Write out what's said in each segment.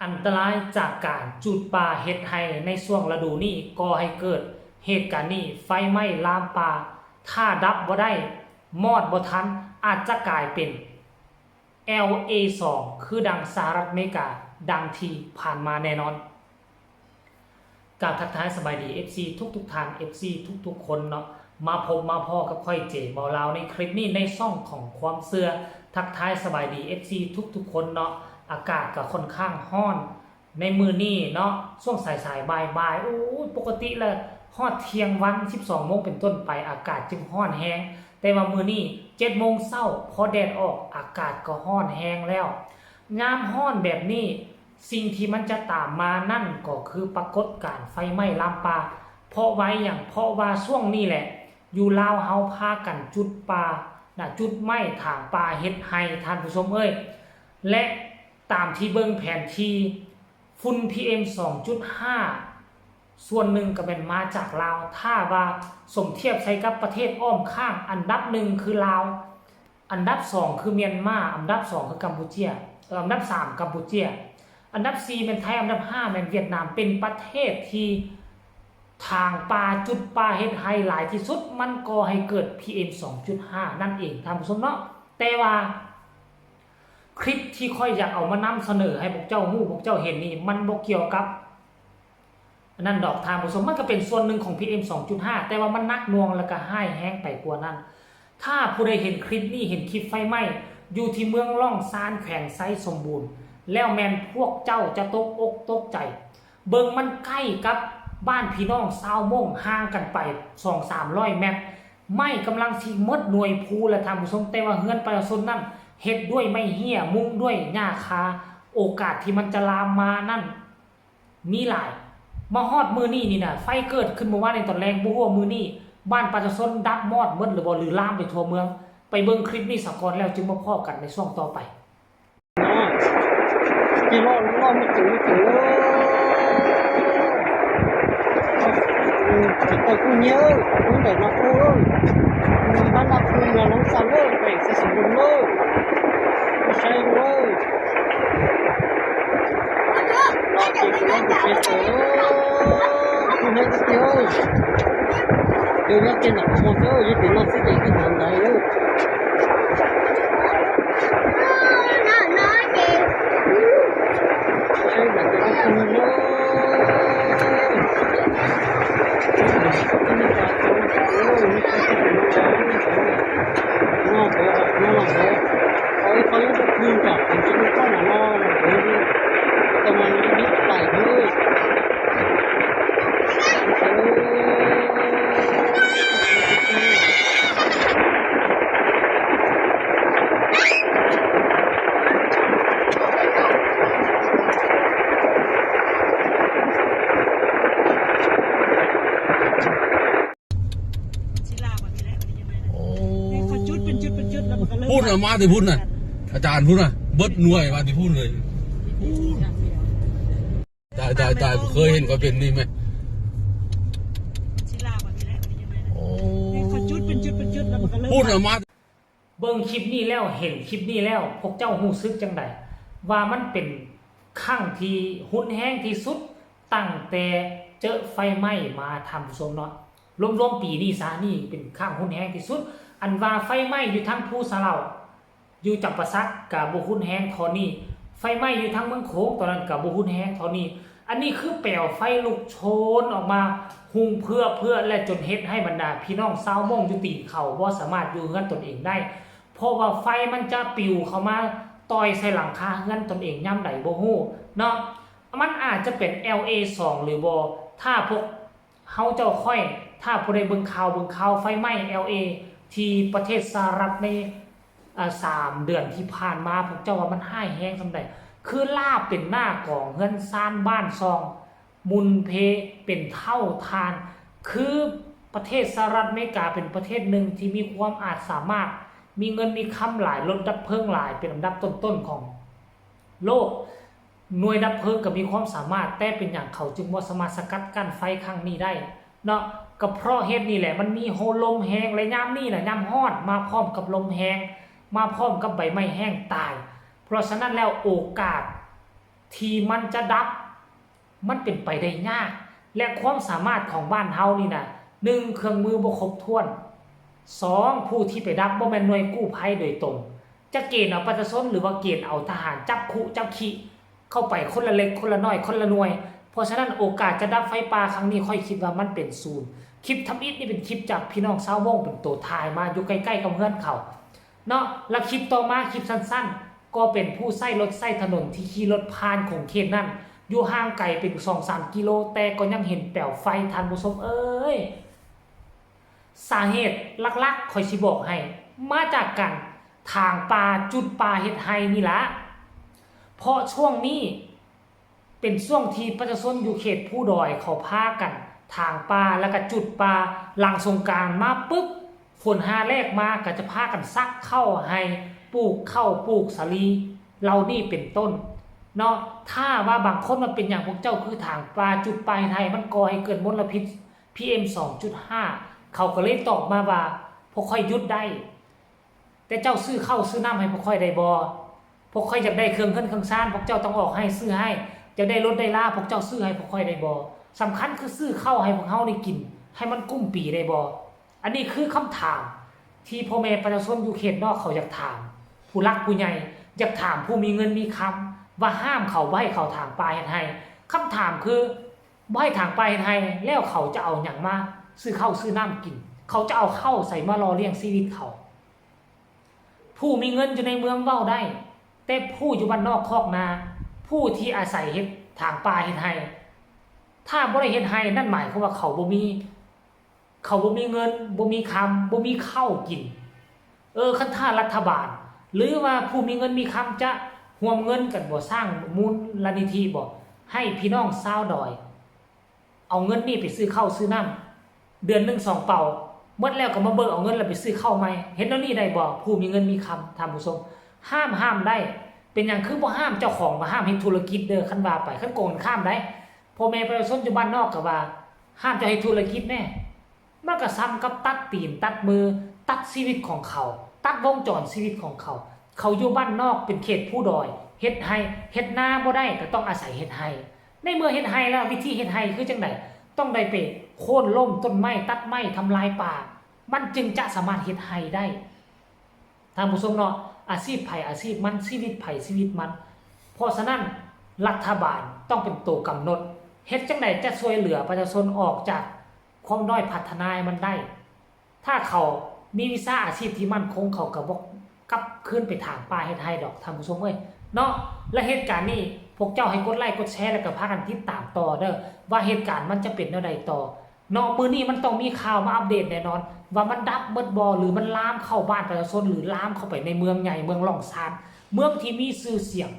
ອັນຕະລາຍຈາກການຈູດປ່າເຮັດໄຮ່ໃນຊ່ວງລະດູນີ້ ກໍ່ໃຫ້ເກີດເຫດການນີ້ ໄຟໄໝ້ລາມປ່າ ຖ້າດັບບໍ່ໄດ້ ມອດບໍ່ທັນ ອາດຈະກາຍເປັນ ແອລເອສອງ ຄືດັ່ງສະຫະລັດອາເມລິກາ ດັ່ງທີ່ຜ່ານມາແນ່ນອນ. ກາບທັກທາຍສະບາຍດີ ເອັຟຊີ ທຸກໆທ່ານ ເອັຟຊີ ທຸກໆຄົນເນາະ ມາພົບມາພໍ້ກັບຂ້ອຍ ເຈ ເບົາລາວ ໃນຄລິບນີ້ ໃນຊ່ອງຂອງຄວາມເຊື່ອ. ທັກທາຍສະບາຍດີ ເອັຟຊີ ທຸກໆຄົນເນາະ ອາກາດກໍຂ້ອນຂ້າງຮ້ອນໃນມື້ນີ້ເນາະ ຊ່ວງສາຍໆ ບ່າຍໆ ໂອ້ຍ ປົກກະຕິແລ້ວຮອດທ່ຽງວັນ ສິບສອງໂມງເປັນຕົ້ນໄປ ອາກາດຈຶ່ງຮ້ອນແຮງ ແຕ່ວ່າມື້ນີ້ ເຈັດໂມງເຊົ້າ ພໍແດດອອກ ອາກາດກໍຮ້ອນແຮງແລ້ວ. ຍາມຮ້ອນແບບນີ້ ສິ່ງທີ່ມັນຈະຕາມມານັ້ນກໍຄືປາກົດການໄຟໄໝ້ລາມປ່າ. ເພາະວ່າຫຍັງ? ເພາະວ່າຊ່ວງນີ້ແຫຼະ ຢູ່ລາວເຮົາພາກັນຈູດປ່ານະ ຈູດໄມ້ຖາງປ່າເຮັດໄຮ່ ທ່ານຜູ້ຊົມເອີຍ ແລະ ຕາມທີ່ເບິ່ງແຜນທີ່ ຝຸ່ນ ພີເອັມ ສອງຈຸດຫ້າ ສ່ວນໜຶ່ງກໍແມ່ນມາຈາກລາວ. ຖ້າວ່າສົມທຽບໃສ່ກັບປະເທດອ້ອມຂ້າງ ອັນດັບໜຶ່ງຄືລາວ, ອັນດັບສອງຄືມຽນມາ, ອັນດັບສອງຄືກຳປູເຈຍ, ເອີ ອັນດັບສາມກຳປູເຈຍ, ອັນດັບສີ່ແມ່ນໄທ, ອັນດັບຫ້າແມ່ນຫວຽດນາມ. ເປັນປະເທດທີ່ຖາງປ່າ, ຈູດປ່າເຮັດໄຮ່ຫຼາຍທີ່ສຸດ, ມັນກໍ່ໃຫ້ເກີດ ພີເອັມ ສອງຈຸດຫ້າ ນັ້ນເອງ ທ່ານຜູ້ຊົມເນາະ. ແຕ່ວ່າ ຄລິບທີ່ຂ້ອຍຢາກເອົາມານຳສະເໜີໃຫ້ພວກເຈົ້າຮູ້, ພວກເຈົ້າເຫັນນີ້ ມັນບໍ່ກ່ຽວກັບອັນນັ້ນດອກທ່ານຜູ້ຊົມ, ມັນກໍເປັນສ່ວນໜຶ່ງຂອງ ພີເອັມ ສອງຈຸດຫ້າ ແຕ່ວ່າມັນໜັກໜ່ວງ ແລະ ກໍຮ້າຍແຮງໄປກວ່ານັ້ນ. ຖ້າຜູ້ໃດເຫັນຄລິບນີ້, ເຫັນຄລິບໄຟໄໝ້ຢູ່ທີ່ເມືອງລ້ອງຊານ ແຂວງໄຊສົມບູນ ແລ້ວແມ່ນພວກເຈົ້າຈະຕົກອົກຕົກໃຈ. ເບິ່ງ ມັນໃກ້ກັບບ້ານພີ່ນ້ອງຊາວມົ້ງ ຫ່າງກັນໄປສອງສາມຮ້ອຍແມັດ. ໄມ້ກຳລັງຊິໝົດໜ່ວຍພູແລ້ວທ່ານຜູ້ຊົມ, ແຕ່ວ່າເຮືອນປະຊາຊົນນັ້ນເຮັດດ້ວຍໄມ້ເຮ້ຍ, ມຸງດ້ວຍຫຍ້າຄາ. ໂອກາດທີ່ມັນຈະລາມມານັ້ນມີຫຼາຍ. ມາຮອດມື້ນີ້ນີ້ນະ, ໄຟເກີດຂຶ້ນມື້ວານນີ້ຕອນແລງ, ບໍ່ຮູ້ວ່າມື້ນີ້ບ້ານປະຊາຊົນດັບມອດໝົດຫຼືບໍ່ ຫຼືລາມໄປທົ່ວເມືອງ. ໄປເບິ່ງຄລິບນີ້ສາກ່ອນ ແລ້ວຈຶ່ງມາພໍ້ກັນໃນຊ່ວງຕໍ່ໄປ. ເນາະ ຊິລໍ ລໍມີໂຕມີໂຕ ເອີ ໄປກູເຍ ມັນໄດ້ມາກູເອີ ມັນຮັບຄູເມືອງລົງຊັ້ນເອີ ໄປຊິສົມບູນເອີ ບໍ່ໃຊ່ເອີ ລາວເປັນຄົນເປັນເອີ ຄູໃຫ້ເອີ ເດີນເປັນນັກໂທດເອີ ຢ່າໄປນອນຊິໄດ້ຂຶ້ນທາງໃດເອີ. ຊິລາວບັດນີ້ແຫຼະ ໂອ້ ເຂົາຈຸດເປັນຈຸດເປັນຈຸດ ແລ້ວມັນກໍເລີ່ມ ພຸ້ນນະ ມາແຕ່ພຸ້ນນະ ອາຈານພຸ້ນນະ ເບິດໜ່ວຍມາແຕ່ພຸ້ນເລີຍ. ຕາຍ ຕາຍ ຕາຍ ເຄີຍເຫັນເຂົາເປັນນີ້ແມະ ຊິລາວບັດນີ້ແຫຼະ ໂອ້ ເຂົາຈຸດເປັນຈຸດເປັນຈຸດ ແລ້ວມັນກໍເລີ່ມ ພຸ້ນນະ ມາ. ເບິ່ງຄລິບນີ້ແລ້ວ ເຫັນຄລິບນີ້ແລ້ວ ພວກເຈົ້າຮູ້ສຶກຈັ່ງໃດ ວ່າມັນເປັນຄັ້ງທີ່ຮຸນແຮງທີ່ສຸດຕັ້ງແຕ່ເຈິໄຟໄໝ້ມາ ທ່ານຜູ້ຊົມເນາະ? ລວມໆປີນີ້ຊະ ນີ້ເປັນຄັ້ງຮຸນແຮງທີ່ສຸດ. ອັນວ່າໄຟໄໝ້ຢູ່ທາງພູສະເຫຼົ່າ ຢູ່ຈຳປາສັກກະບໍ່ຮຸນແຮງທໍ່ນີ້, ໄຟໄໝ້ຢູ່ທາງເມືອງໂຂງຕອນນັ້ນກະບໍ່ຮຸນແຮງທໍ່ນີ້. ອັນນີ້ຄືແປວໄຟລຸກໂຊນອອກມາຮຸ່ງເພືອໆ ແລະ ຈົນເຮັດໃຫ້ບັນດາພີ່ນ້ອງຊາວມົ້ງຢູ່ຕີນເຂົາບໍ່ສາມາດຢູ່ເຮືອນຕົນເອງໄດ້ ເພາະວ່າໄຟມັນຈະປິວເຂົ້າມາຕ່ອຍໃສ່ຫຼັງຄາເຮືອນຕົນເອງຍາມໃດບໍ່ຮູ້ເນາະ. ມັນອາດຈະເປັນ ແອລເອສອງ ຫຼືບໍ່? ຖ້າພວກ ເຮົາເຈົ້າຂ້ອຍ ຖ້າຜູ້ໃດເບິ່ງຂ່າວ ເບິ່ງຂ່າວໄຟໄໝ້ ແອລເອ ທີ່ປະເທດສະຫະລັດໃນ ອາ ສາມເດືອນທີ່ຜ່ານມາ ພວກເຈົ້າວ່າມັນຮ້າຍແຮງສ່ຳໃດ? ຄືລາບເປັນໜ້າກອງເຮືອນຊານບ້ານຊ່ອງ ໝຸ່ນເພເປັນເທົ່າທານ. ຄືປະເທດສະຫະລັດອາເມລິກາເປັນປະເທດໜຶ່ງທີ່ມີຄວາມອາດສາມາດ ມີເງິນມີຄຳຫຼາຍ ລົດດັບເພີງຫຼາຍ ເປັນອັນດັບຕົ້ນໆຂອງໂລກ. ໜ່ວຍດັບເພີງກໍມີຄວາມສາມາດ, ແຕ່ເປັນຫຍັງເຂົາຈຶ່ງບໍ່ສາມາດສະກັດກັ້ນໄຟຄັ້ງນີ້ໄດ້ເນາະ? ກໍເພາະເຫດນີ້ແຫຼະ, ມັນມີໂຮ ລົມແຮງ ແລະ ຍາມນີ້ນະ, ຍາມຮ້ອນ ມາພ້ອມກັບລົມແຮງ, ມາພ້ອມກັບໃບໄມ້ແຫ້ງຕາຍ. ເພາະສະນັ້ນແລ້ວ, ໂອກາດ ທີ່ມັນຈະດັບ ມັນເປັນໄປໄດ້ຍາກ ແລະ ຄວາມສາມາດຂອງບ້ານເຮົານີ້ນະ ໜຶ່ງ ເຄື່ອງມືບໍ່ຄົບຖ້ວນ, ສອງ ຜູ້ທີ່ໄປດັບບໍ່ແມ່ນໜ່ວຍກູ້ໄພໂດຍຕົງ, ຈະເກນເອົາປະຊາຊົນ ຫຼືວ່າເກນເອົາທະຫານຈັບຄຸຈັບຄີເຂົ້າໄປຄົນລະເລັກຄົນລະນ້ອຍຄົນລະໜ່ວຍ. ເພາະສະນັ້ນ ໂອກາດຈະດັບໄຟປ່າຄັ້ງນີ້ ຂ້ອຍຄິດວ່າມັນເປັນສູນ. ຄລິບທຳອິດນີ້ເປັນຄລິບຈາກພີ່ນ້ອງຊາວມົ້ງເປັນໂຕຖ່າຍມາ ຢູ່ໃກ້ໆກັບເຮືອນເຂົາເນາະ. ແລະ ຄລິບຕໍ່ມາ ຄລິບສັ້ນໆ ກໍເປັນຜູ້ໃຊ້ລົດໃຊ້ຖະໜົນທີ່ຂີ່ລົດຜ່ານຂົງເຂດນັ້ນ ຢູ່ຫ່າງໄກເປັນສອງສາມກິໂລ ແຕ່ກໍຍັງເຫັນແປວໄຟ ທ່ານຜູ້ຊົມເອີຍ. ສາເຫດຫຼັກໆ ຂ້ອຍຊິບອກໃຫ້ ມາຈາກການຖາງປ່າ ຈູດປ່າເຮັດໄຮ່ນີ້ລະ. ເພາະຊ່ວງນີ້ເປັນຊ່ວງທີ່ປະຊາຊົນຢູ່ເຂດພູດອຍ ເຂົາພາກັນຖາງປ່າ ແລ້ວກະຈູດປ່າ. ຫຼັງສົງການມາປຶບ ຝົນຫາແລ້ງມາ ກະຈະພາກັນສັກເຂົ້າໄຮ່ ປູກເຂົ້າປູກສາລີ ເຫຼົ່ານີ້ເປັນຕົ້ນເນາະ. ຖ້າວ່າບາງຄົນວ່າ ເປັນຫຍັງພວກເຈົ້າຄືຖາງປ່າ ຈູດປ່າເຮັດໄຮ່ ມັນກໍ່ໃຫ້ເກີດມົນລະພິດ ພີເອັມ ສອງຈຸດຫ້າ ເຂົາກໍເລີຍຕອບມາວ່າ ພວກຂ້ອຍຢຸດໄດ້ ແຕ່ເຈົ້າຊື້ເຂົ້າຊື້ນ້ຳໃຫ້ພວກຂ້ອຍໄດ້ບໍ່? ພວກຂ້ອຍຢາກໄດ້ເຄື່ອງເຮືອນເຄື່ອງຊານ ພວກເຈົ້າຕ້ອງອອກໃຫ້ຊື້ໃຫ້, ຢາກໄດ້ລົດໄດ້ລາ ພວກເຈົ້າຊື້ໃຫ້ພວກຂ້ອຍໄດ້ບໍ່? ສຳຄັນຄືຊື້ເຂົ້າໃຫ້ພວກເຮົານີ້ກິນ ໃຫ້ມັນກຸ້ມປີໄດ້ບໍ່? ອັນນີ້ຄືຄຳຖາມທີ່ພໍ່ແມ່ປະຊາຊົນຢູ່ເຂດນອກເຂົາຢາກຖາມຜູ້ຫຼັກຜູ້ໃຫຍ່, ຢາກຖາມຜູ້ມີເງິນມີຄຳ ວ່າຫ້າມເຂົາບໍ່ໃຫ້ເຂົາຖາງປ່າເຮັດໄຮ່. ຄຳຖາມຄື ບໍ່ໃຫ້ຖາງປ່າເຮັດໄຮ່ ແລ້ວເຂົາຈະເອົາຫຍັງມາຊື້ເຂົ້າຊື້ນ້ຳກິນ? ເຂົາຈະເອົາເຂົ້າໃສມາຫຼໍ່ລ້ຽງຊີວິດເຂົາ? ຜູ້ມີເງິນຢູ່ໃນເມືອງເວົ້າໄດ້, ແຕ່ຜູ້ຢູ່ບ້ານນອກຄອກນາ, ຜູ້ທີ່ອາໄສເຮັດຖາງປ່າເຮັດໄຮ່, ຖ້າບໍ່ໄດ້ເຮັດໄຮ່ ນັ້ນໝາຍຄວາມວ່າເຂົາບໍ່ມີ ເຂົາບໍ່ມີເງິນ, ບໍ່ມີຄຳ, ບໍ່ມີເຂົ້າກິນ. ເອີ ຄັນຖ້າລັດຖະບານ ຫຼືວ່າຜູ້ມີເງິນມີຄຳຈະຮ່ວມເງິນກັນບໍ່ ສ້າງມູນລະນິທິບໍ່ ໃຫ້ພີ່ນ້ອງຊາວດອຍ ເອົາເງິນນີ້ໄປຊື້ເຂົ້າຊື້ນ້ຳ ເດືອນໜຶ່ງສອງເປົາ ໝົດແລ້ວກໍມາເບີກເອົາເງິນແລ້ວໄປຊື້ເຂົ້າໃໝ່. ເຮັດແນວນີ້ໄດ້ບໍ່ ຜູ້ມີເງິນມີຄຳ ທ່ານຜູ້ຊົມ? ຫ້າມ ຫ້າມໄດ້. ເປັນຫຍັງຄືບໍ່ຫ້າມເຈົ້າຂອງ ວ່າຫ້າມເຮັດທຸລະກິດເດີ? ຄັນວ່າໄປ ຄັນກົງກັນຂ້າມໄດ໋ ພໍ່ແມ່ປະຊາຊົນຢູ່ບ້ານນອກກໍວ່າ ຫ້າມເຈົ້າເຮັດທຸລະກິດແດ່. ມັນກໍສ່ຳກັບຕັດຕີນຕັດມື ຕັດຊີວິດຂອງເຂົາ ຕັດວົງຈອນຊີວິດຂອງເຂົາ. ເຂົາຢູ່ບ້ານນອກເປັນເຂດພູດອຍ ເຮັດໄຮ່ເຮັດນາບໍ່ໄດ້ ກໍຕ້ອງອາໄສເຮັດໄຮ່. ໃນເມື່ອເຮັດໄຮ່ແລ້ວ ວິທີເຮັດໄຮ່ຄືຈັ່ງໃດ? ຕ້ອງໄດ້ໄປໂຄ່ນລົ້ມຕົ້ນໄມ້ ຕັດໄມ້ ທຳລາຍປ່າ ມັນຈຶ່ງຈະສາມາດເຮັດໄຮ່ໄດ້. ທ່ານຜູ້ຊົມເນາະ ອາຊີບໃຜອາຊີບມັນ ຊີວິດໃຜຊີວິດມັນ. ເພາະສະນັ້ນ ລັດຖະບານຕ້ອງເປັນໂຕກຳນົດ ເຮັດຈັ່ງໃດຈະຊ່ວຍເຫຼືອປະຊາຊົນອອກຈາກຄວາມດ້ອຍພັດທະນາໃຫ້ມັນໄດ້. ຖ້າເຂົາມີວິຊາອາຊີບທີ່ໝັ້ນຄົງ ເຂົາກໍບໍ່ກັບຄືນໄປຖາງປ່າເຮັດໄຮ່ດອກ ທ່ານຜູ້ຊົມເອີຍເນາະ. ແລະ ເຫດການນີ້ ພວກເຈົ້າໃຫ້ກົດໄລ້ກົດແຊ ແລ້ວກໍພາກັນຕິດຕາມຕໍ່ເດີ ວ່າເຫດການມັນຈະເປັນແນວໃດຕໍ່. ເນາະ ມື້ນີ້ມັນຕ້ອງມີຂ່າວມາອັບເດດແນ່ນອນ ວ່າມັນດັບໝົດບໍ່ ຫຼືມັນລາມເຂົ້າບ້ານປະຊາຊົນ ຫຼືລາມເຂົ້າໄປໃນເມືອງໃຫຍ່ ເມືອງລ່ອງຊານ ເມືອງທີ່ມີຊື່ສຽງ.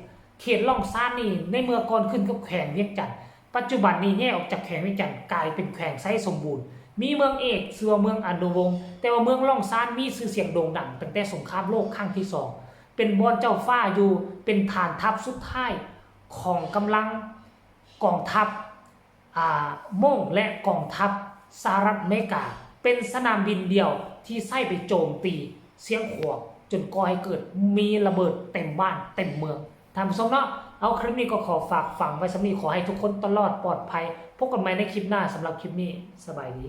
ເຂດລ່ອງຊານນີ້ ໃນເມື່ອກ່ອນຂຶ້ນກັບແຂວງວຽງຈັນ ປັດຈຸບັນນີ້ແຍກອອກຈາກແຂວງວຽງຈັນ ກາຍເປັນແຂວງໄຊສົມບູນ ມີເມືອງເອກ ຊື່ວ່າເມືອງອະນຸວົງ ແຕ່ວ່າເມືອງລ່ອງຊານມີຊື່ສຽງໂດ່ງດັງຕັ້ງແຕ່ສົງຄາມໂລກຄັ້ງທີສອງ ເປັນບ່ອນເຈົ້າຟ້າຢູ່ ເປັນຖານທັບສຸດທ້າຍຂອງກຳລັງກອງທັບ ອ່າ ມົ້ງ ແລະ ກອງທັບສະຫະລັດອາເມລິກາ ເປັນສະໜາມບິນດຽວທີ່ໃຊ້ໄປໂຈມຕີຊຽງຂວາງ ຈົນກໍ່ໃຫ້ເກີດມີລະເບີດເຕັມບ້ານເຕັມເມືອງ. ທ່ານຜູ້ຊົມເນາະ ເອົາ ຄລິບນີ້ກໍຂໍຝາກຝັງໄວ້ສ່ຳນີ້ ຂໍໃຫ້ທຸກຄົນຕະຫຼອດປອດໄພ. ພົບກັນໃໝ່ໃນຄລິບໜ້າ. ສຳລັບຄລິບນີ້ ສະບາຍດີ.